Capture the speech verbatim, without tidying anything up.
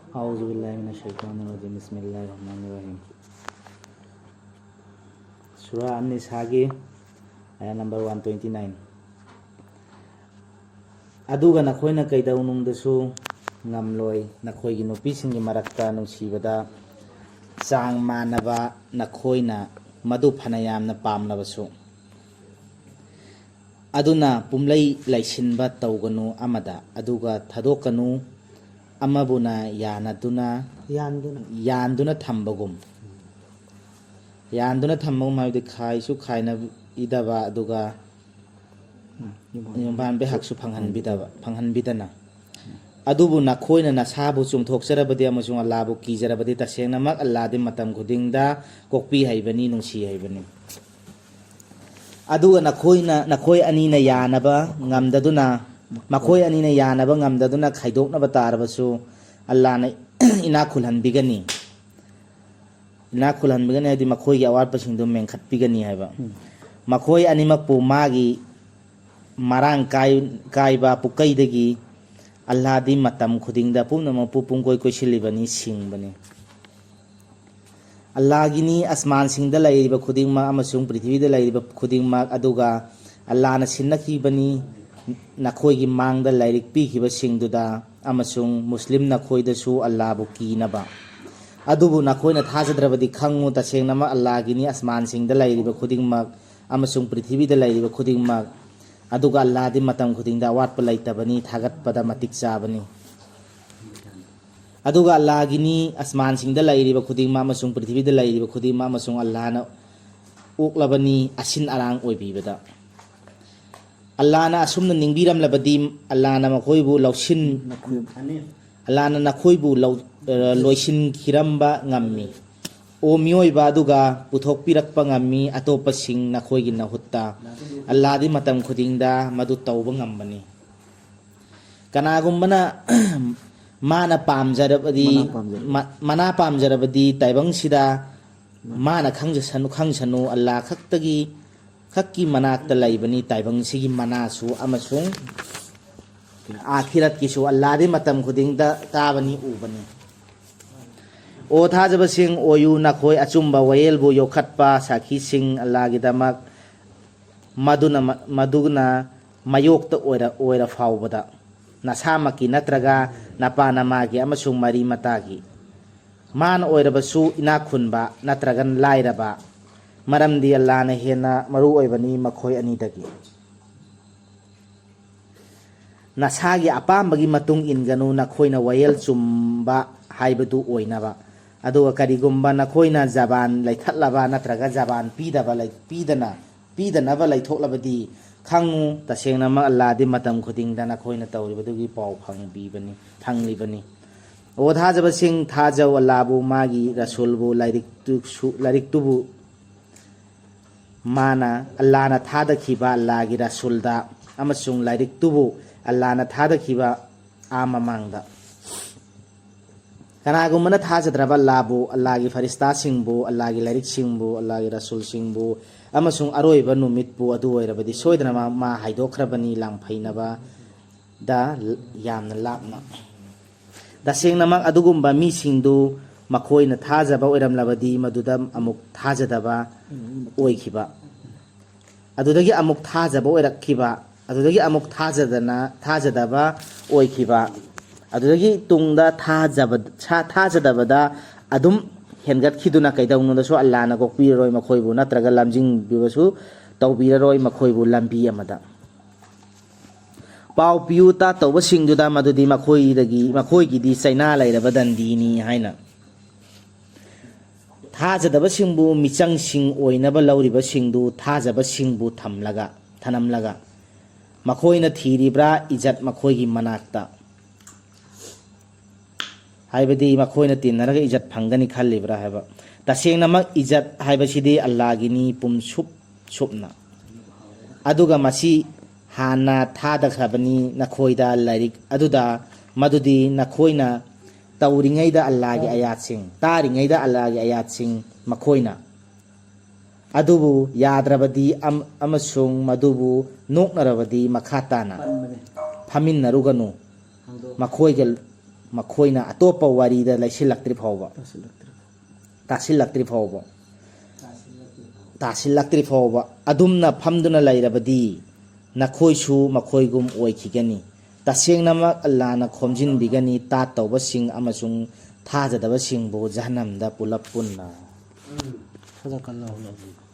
أعوذ بالله من الشيطان الرجيم. بسم الله الرحمن الرحيم. ꯁꯨꯔꯥ ꯑꯟ-ꯅꯤꯁꯥꯒꯤ ꯑꯌꯥ number one twenty nine. ꯑꯗꯨꯒ ꯅꯈꯣꯏꯅ ꯀꯩꯗꯧꯅꯨꯡꯗꯁꯨ ꯉꯝꯂꯣꯏ, ꯅꯈꯣꯏꯒꯤ ꯅꯨꯄꯤꯁꯤꯡꯒꯤ ꯃꯔꯛꯇ ꯅꯨꯡꯁꯤꯕꯗ ꯆꯥꯡ ꯃꯥꯟꯅꯕ ꯅꯈꯣꯏꯅ ꯃꯗꯨ ꯐꯅ ꯌꯥꯝꯅ ꯄꯥꯝꯂꯕꯁꯨ꯫ ꯑꯗꯨꯅ ꯄꯨꯝꯂꯩ ꯂꯩꯁꯤꯟꯕ ꯇꯧꯒꯅꯨ ꯑꯃꯗ, ꯑꯗꯨꯒ ꯊꯥꯗꯣꯛꯀꯅꯨ ꯑꯃꯕꯨꯅ ꯌꯥꯅꯗꯨꯅ, ꯌꯥꯟꯗꯨꯅ꯫ ꯌꯥꯟꯗꯨꯅ ꯊꯝꯕꯒꯨꯝ꯫ ꯌꯥꯟꯗꯨꯅ ꯊꯝꯕꯒꯨꯝ ꯍꯥꯏꯕꯗꯤ ꯈꯥꯏꯁꯨ ꯈꯥꯏꯅꯕꯤꯗꯕ, ꯑꯗꯨꯒ ꯎꯝ, ꯌꯨꯝ ꯌꯨꯝꯕꯥꯟꯕ ꯍꯛꯁꯨ ꯐꯪꯍꯟꯕꯤꯗꯕ, ꯐꯪꯍꯟꯕꯤꯗꯅ꯫ ꯑꯗꯨꯕꯨ ꯅꯈꯣꯏꯅ ꯅꯁꯥꯕꯨ ꯆꯨꯝꯊꯣꯛꯆꯔꯕꯗꯤ ꯑꯃꯁꯨꯡ ꯑꯜꯂꯥꯕꯨ ꯀꯤꯖꯔꯕꯗꯤ, ꯇꯁꯦꯡꯅꯃꯛ ꯑꯜꯂꯥꯗꯤ ꯃꯇꯝ ꯈꯨꯗꯤꯡꯗ ꯀꯣꯛꯄꯤ ꯍꯩꯕꯅꯤ, ꯅꯨꯡꯁꯤ ꯍꯩꯕꯅꯤ꯫ ꯑꯗꯨꯒ ꯅꯈꯣꯏꯅ, ꯅꯈꯣꯏ ꯑꯅꯤꯅ ꯌꯥꯅꯕ ꯉꯝꯗꯗꯨꯅ, ꯃꯈꯣꯏ ꯑꯅꯤꯅ ꯌꯥꯅꯕ ꯉꯝꯗꯗꯨꯅ ꯈꯥꯏꯗꯣꯛꯅꯕ ꯇꯥꯔꯕꯁꯨ, ꯑꯜꯂꯥꯅ ꯏꯅꯥꯛ ꯈꯨꯜꯍꯟꯕꯤꯒꯅꯤ꯫ ꯏꯅꯥꯛ ꯈꯨꯜꯍꯟꯕꯤꯒꯅꯤ ꯍꯥꯏꯗꯤ ꯃꯈꯣꯏꯒꯤ ꯑꯋꯥꯠꯄꯁꯤꯡꯗꯨ ꯃꯦꯟꯈꯠꯄꯤꯒꯅꯤ ꯍꯥꯏꯕ꯫ ꯎꯝ꯫ ꯃꯈꯣꯏ ꯑꯅꯤꯃꯛꯄꯨ ꯃꯥꯒꯤ ꯃꯔꯥꯡ ꯀꯥꯏ-, ꯀꯥꯏꯕ ꯄꯨꯀꯩꯗꯒꯤ ꯑꯜꯂꯥꯗꯤ ꯃꯇꯝ ꯈꯨꯗꯤꯡꯗ ꯄꯨꯝꯅꯃꯛꯄꯨ ꯄꯨꯡꯀꯣꯏ ꯀꯣꯏꯁꯤꯜꯂꯤꯕꯅꯤ, ꯁꯤꯡꯕꯅꯤ꯫ ꯑꯜꯂꯥꯒꯤꯅꯤ ꯑꯁꯃꯥꯟꯁꯤꯡꯗ ꯂꯩꯔꯤꯕ ꯈꯨꯗꯤꯡꯃꯛ ꯑꯃꯁꯨꯡ ꯄ꯭ꯔꯤꯊꯤꯕꯤꯗ ꯂꯩꯔꯤꯕ ꯈꯨꯗꯤꯡꯃꯛ, ꯑꯗꯨꯒ ꯑꯜꯂꯥꯅ ꯁꯤꯟꯅꯈꯤꯕꯅꯤ ꯅꯈꯣꯏꯒꯤ ꯃꯥꯡꯗ ꯂꯥꯏꯔꯤꯛ ꯄꯤꯈꯤꯕꯁꯤꯡꯗꯨꯗ, ꯑꯃꯁꯨꯡ ꯃꯨꯁꯂꯤꯝ ꯅꯈꯣꯏꯗꯁꯨ ꯑꯜꯂꯥꯕꯨ ꯀꯤꯅꯕ꯫ ꯑꯗꯨꯕꯨ ꯅꯈꯣꯏꯅ ꯊꯥꯖꯗ꯭ꯔꯕꯗꯤ ꯈꯪꯉꯨ, ꯇꯁꯦꯡꯅꯃꯛ ꯑꯜꯂꯥꯒꯤꯅꯤ ꯑꯁꯃꯥꯟꯁꯤꯡꯗ ꯂꯩꯔꯤꯕ ꯈꯨꯗꯤꯡꯃꯛ ꯑꯃꯁꯨꯡ ꯄ꯭ꯔꯤꯊꯤꯕꯤꯗ ꯂꯩꯔꯤꯕ ꯈꯨꯗꯤꯡꯃꯛ, ꯑꯗꯨꯒ ꯑꯜꯂꯥꯗꯤ ꯃꯇꯝ ꯈꯨꯗꯤꯡꯗ ꯑꯋꯥꯠꯄ ꯂꯩꯇꯕꯅꯤ, ꯊꯥꯒꯠꯄꯗ ꯃꯇꯤꯛ ꯆꯥꯕꯅꯤ꯫ ꯑꯗꯨꯒ ꯑꯜꯂꯥꯒꯤꯅꯤ ꯑꯁꯃꯥꯟꯁꯤꯡꯗ ꯂꯩꯔꯤꯕ ꯈꯨꯗꯤꯡꯃꯛ ꯑꯃꯁꯨꯡ ꯄ꯭ꯔꯤꯊꯤꯕꯤꯗ ꯂꯩꯔꯤꯕ ꯈꯨꯗꯤꯡꯃꯛ, ꯑꯃꯁꯨꯡ ꯑꯜꯂꯥꯅ ꯑꯣꯛꯂꯕꯅꯤ ꯑꯁꯤꯟ ꯑꯔꯥꯡ ꯑꯣꯏꯕꯤꯕꯗ꯫ ꯑꯜꯂꯥꯅ ꯑꯁꯨꯝꯅ ꯅꯤꯡꯕꯤꯔꯝꯂꯕꯗꯤ, ꯑꯜꯂꯥꯅ ꯃꯈꯣꯏꯕꯨ ꯂꯧꯁꯤꯟ-, ꯅꯈꯣꯏ-, ꯑꯜꯂꯥꯅ ꯅꯈꯣꯏꯕꯨ ꯂꯧ-, ꯑ, ꯂꯣꯏꯁꯤꯟꯈꯤꯔꯝꯕ ꯉꯝꯃꯤ꯫ ꯑꯣ ꯃꯤꯑꯣꯏꯕ, ꯑꯗꯨꯒ ꯄꯨꯊꯣꯛꯄꯤꯔꯛꯄ ꯉꯝꯃꯤ ꯑꯇꯣꯞꯄꯁꯤꯡ ꯅꯈꯣꯏꯒꯤ ꯅꯍꯨꯠꯇ꯫ ꯑꯜꯂꯥꯗꯤ ꯃꯇꯝ ꯈꯨꯗꯤꯡꯗ ꯃꯗꯨ ꯇꯧꯕ ꯉꯝꯕꯅꯤ꯫ ꯀꯅꯥꯒꯨꯝꯕꯅ ꯃꯥꯅ ꯄꯥꯝꯖꯔꯕꯗꯤ, ꯃꯅꯥ ꯄꯥꯝꯖꯔꯕꯗꯤ꯫ ꯃ-, ꯃꯅꯥ ꯄꯥꯝꯖꯔꯕꯗꯤ ꯇꯥꯏꯕꯪꯁꯤꯗ ꯃꯥꯅ ꯈꯪꯖꯁꯅꯨ, ꯈꯪꯁꯅꯨ, ꯑꯜꯂꯥ ꯈꯛꯇꯒꯤ, ꯈꯛꯀꯤ ꯃꯅꯥꯛꯇ ꯂꯩꯕꯅꯤ ꯇꯥꯏꯕꯪꯁꯤꯒꯤ ꯃꯅꯥꯁꯨ ꯑꯃꯁꯨꯡ ꯑꯥꯈꯤꯔꯠꯀꯤꯁꯨ꯫ ꯑꯜꯂꯥꯗꯤ ꯃꯇꯝ ꯈꯨꯗꯤꯡꯗ ꯇꯥꯕꯅꯤ, ꯎꯕꯅꯤ꯫ ꯑꯣ ꯊꯥꯖꯕꯁꯤꯡ, ꯑꯣꯏꯌꯨ ꯅꯈꯣꯏ ꯑꯆꯨꯝꯕ ꯋꯥꯌꯦꯜꯕꯨ ꯌꯣꯛꯈꯠꯄ ꯁꯥꯈꯤꯁꯤꯡ ꯑꯜꯂꯥꯒꯤꯗꯃꯛ, ꯃꯗꯨꯅ, ꯃꯗꯨꯅ ꯃꯌꯣꯛꯇ ꯑꯣꯏꯔ, ꯑꯣꯏꯔ ꯐꯥꯎꯕꯗ, ꯅꯁꯥꯃꯛꯀꯤ ꯅꯠꯇ꯭ꯔꯒ ꯅꯄꯥ ꯅꯃꯥꯒꯤ ꯑꯃꯁꯨꯡ ꯃꯔꯤ ꯃꯇꯥꯒꯤ, ꯃꯥꯅ ꯑꯣꯏꯔꯕꯁꯨ ꯏꯅꯥꯛ ꯈꯨꯟꯕ ꯅꯠꯇ꯭ꯔꯒ ꯂꯥꯏꯔꯕ, ꯃꯔꯝꯗꯤ ꯑꯜꯂꯥꯅ ꯍꯦꯟꯅ ꯃꯔꯨ ꯑꯣꯏꯕꯅꯤ ꯃꯈꯣꯏ ꯑꯅꯤꯗꯒꯤ꯫ ꯅꯁꯥꯒꯤ ꯑꯄꯥꯝꯕꯒꯤ ꯃꯇꯨꯡ ꯏꯟꯒꯅꯨ, ꯅꯈꯣꯏꯅ ꯋꯥꯌꯦꯜ ꯆꯨꯝꯕ ꯍꯥꯏꯕꯗꯨ ꯑꯣꯏꯅꯕ꯫ ꯑꯗꯨꯒ ꯀꯔꯤꯒꯨꯝꯕ ꯅꯈꯣꯏꯅ ꯖꯕꯥꯟ ꯂꯩꯊꯠꯂꯕ ꯅꯠꯇ꯭ꯔꯒ ꯖꯕꯥꯟ ꯄꯤꯗꯕ ꯂꯩ-, ꯄꯤꯗꯅ, ꯄꯤꯗꯅꯕ ꯂꯩꯊꯣꯛꯂꯕꯗꯤ, ꯈꯪꯉꯨ, ꯇꯁꯦꯡꯅꯃꯛ ꯑꯜꯂꯥꯗꯤ ꯃꯇꯝ ꯈꯨꯗꯤꯡꯗ ꯅꯈꯣꯏꯅ ꯇꯧꯔꯤꯕꯗꯨꯒꯤ ꯄꯥꯎ ꯐꯪꯕꯤꯕꯅꯤ, ꯐꯪꯂꯤꯕꯅꯤ꯫ ꯑꯣ ꯊꯥꯖꯕꯁꯤꯡ, ꯊꯥꯖꯧ ꯑꯜꯂꯥꯕꯨ, ꯃꯥꯒꯤ ꯔꯁꯨꯜꯕꯨ, ꯂꯥꯏꯔꯤꯛꯇꯨꯁꯨ, ꯂꯥꯏꯔꯤꯛꯇꯨꯕꯨ, ꯃꯥꯅ, ꯑꯜꯂꯥꯅ ꯊꯥꯗꯈꯤꯕ ꯑꯜꯂꯥꯒꯤ ꯔꯁꯨꯜꯗ ꯑꯃꯁꯨꯡ ꯂꯥꯏꯔꯤꯛꯇꯨꯕꯨ ꯑꯜꯂꯥꯅ ꯊꯥꯗꯈꯤꯕ ꯑꯥ ꯃꯃꯥꯡꯗ꯫ ꯀꯅꯥꯒꯨꯝꯕꯅ ꯊꯥꯖꯗ꯭ꯔꯕ ꯑꯜꯂꯥꯕꯨ, ꯑꯜꯂꯥꯒꯤ ꯐꯔꯤꯁꯇꯥꯁꯤꯡꯕꯨ, ꯑꯜꯂꯥꯒꯤ ꯂꯥꯏꯔꯤꯛꯁꯤꯡꯕꯨ, ꯑꯜꯂꯥꯒꯤ ꯔꯁꯨꯜꯁꯤꯡꯕꯨ ꯑꯃꯁꯨꯡ ꯑꯔꯣꯏꯕ ꯅꯨꯃꯤꯠꯄꯨ ꯑꯗꯨ ꯑꯣꯏꯔꯕꯗꯤ ꯁꯣꯏꯗꯅ ꯃꯥ, ꯃꯥ ꯍꯥꯏꯗꯣꯛꯈ꯭ꯔꯕꯅꯤ, ꯂꯥꯡꯐꯩꯅꯕꯗ ꯌꯥꯝꯅ ꯂꯥꯞꯅ꯫ ꯇꯁꯦꯡꯅꯃꯛ ꯑꯗꯨꯒꯨꯝꯕ ꯃꯤꯁꯤꯡꯗꯨ ꯃꯈꯣꯏꯅ ꯊꯥꯖꯕ ꯑꯣꯏꯔꯝꯂꯕꯗꯤ ꯃꯗꯨꯗ ꯑꯃꯨꯛ ꯊꯥꯖꯗꯕ ꯑꯣꯏꯈꯤꯕ꯫ ꯑꯗꯨꯗꯒꯤ ꯑꯃꯨꯛ ꯊꯥꯖꯕ ꯑꯣꯏꯔꯛꯈꯤꯕ꯫ ꯑꯗꯨꯗꯒꯤ ꯑꯃꯨꯛ ꯊꯥꯖꯗꯅ, ꯊꯥꯖꯗꯕ ꯑꯣꯏꯈꯤꯕ꯫ ꯑꯗꯨꯗꯒꯤ ꯇꯨꯡꯗ ꯊꯥꯖꯕ, ꯁꯥ-, ꯊꯥꯖꯗꯕꯗ ꯑꯗꯨꯝ ꯍꯦꯟꯒꯠꯈꯤꯗꯨꯅ ꯀꯩꯗꯧꯅꯨꯡꯗꯁꯨ ꯑꯜꯂꯥꯅ ꯀꯣꯛꯄꯤꯔꯔꯣꯏ ꯃꯈꯣꯏꯕꯨ, ꯅꯠꯇ꯭ꯔꯒ ꯂꯝꯖꯤꯡꯕꯤꯕꯁꯨ ꯇꯧꯕꯤꯔꯔꯣꯏ ꯃꯈꯣꯏꯕꯨ ꯂꯝꯕꯤ ꯑꯃꯗ꯫ ꯄꯥꯎ ꯄꯤꯌꯨ ꯇꯥ ꯇꯧꯕꯁꯤꯡꯗꯨꯗ ꯃꯗꯨꯗꯤ ꯃꯈꯣꯏꯗꯒꯤ, ꯃꯈꯣꯏꯒꯤꯗꯤ ꯆꯩꯅꯥ ꯂꯩꯔꯕ ꯗꯟꯗꯤꯅꯤ ꯍꯥꯏꯅ꯫ ꯊꯥꯖꯗꯕꯁꯤꯡꯕꯨ ꯃꯤꯆꯪꯁꯤꯡ ꯑꯣꯏꯅꯕ ꯂꯧꯔꯤꯕꯁꯤꯡꯗꯨ ꯊꯥꯖꯕꯁꯤꯡꯕꯨ ꯊꯝꯂꯒ, ꯊꯅꯝꯂꯒ, ꯃꯈꯣꯏꯅ ꯊꯤꯔꯤꯕ꯭ꯔꯥ ꯏꯖꯠ ꯃꯈꯣꯏꯒꯤ ꯃꯅꯥꯛꯇ? ꯍꯥꯏꯕꯗꯤ ꯃꯈꯣꯏꯅ ꯇꯤꯟꯅꯔꯒ ꯏꯖꯠ ꯐꯪꯒꯅꯤ ꯈꯜꯂꯤꯕ꯭ꯔꯥ ꯍꯥꯏꯕ꯫ ꯇꯁꯦꯡꯅꯃꯛ ꯏꯖꯠ ꯍꯥꯏꯕꯁꯤꯗꯤ ꯑꯜꯂꯥꯒꯤꯅꯤ ꯄꯨꯝꯁꯨꯞ ꯁꯨꯞꯅ꯫ ꯑꯗꯨꯒ ꯃꯁꯤ ꯍꯥꯟꯅ ꯊꯥꯗꯈ꯭ꯔꯕꯅꯤ ꯅꯈꯣꯏꯗ ꯂꯥꯏꯔꯤꯛ ꯑꯗꯨꯗ, ꯃꯗꯨꯗꯤ ꯅꯈꯣꯏꯅ ꯇꯧꯔꯤꯉꯩꯗ ꯑꯜꯂꯥꯒꯤ ꯑꯌꯥꯠꯁꯤꯡ, ꯇꯥꯔꯤꯉꯩꯗ ꯑꯜꯂꯥꯒꯤ ꯑꯌꯥꯠꯁꯤꯡ ꯃꯈꯣꯏꯅ꯫ ꯑꯗꯨꯕꯨ ꯌꯥꯗ꯭ꯔꯕꯗꯤ ꯑꯝ-, ꯑꯃꯁꯨꯡ ꯃꯗꯨꯕꯨ ꯅꯣꯛꯅꯔꯕꯗꯤ ꯃꯈꯥ ꯇꯥꯅ ꯐꯝꯃꯤꯟꯅꯔꯨꯒꯅꯨ꯫ ꯃꯈꯣꯏꯒ, ꯃꯈꯣꯏꯅ ꯑꯇꯣꯞꯄ ꯋꯥꯔꯤꯗ ꯂꯩꯁꯤꯜꯂꯛꯇ꯭ꯔꯤ ꯐꯥꯎꯕ, ꯇꯥꯁꯤꯜꯂꯛꯇ꯭ꯔꯤ ꯇꯥꯁꯤꯜꯂꯛꯇ꯭ꯔꯤ ꯐꯥꯎꯕ, ꯇꯥꯁꯤꯜꯂꯛꯇ꯭ꯔꯤ ꯐꯥꯎꯕ ꯑꯗꯨꯝꯅ ꯐꯝꯗꯨꯅ ꯂꯩꯔꯕꯗꯤ ꯅꯈꯣꯏꯁꯨ ꯃꯈꯣꯏꯒꯨꯝ ꯑꯣꯏꯈꯤꯒꯅꯤ꯫ ꯇꯁꯦꯡꯅꯃꯛ ꯑꯜꯂꯥꯅ ꯈꯣꯝꯖꯤꯟꯕꯤꯒꯅꯤ ꯇꯥꯠ ꯇꯧꯕꯁꯤꯡ ꯑꯃꯁꯨꯡ ꯊꯥꯖꯗꯕꯁꯤꯡꯕꯨ ꯖꯍꯟꯅꯝꯗ ꯄꯨꯂꯞ ꯄꯨꯟꯅ꯫ ꯁꯗꯀꯜꯂꯥꯍꯨꯜ ꯑꯖꯤꯝ꯫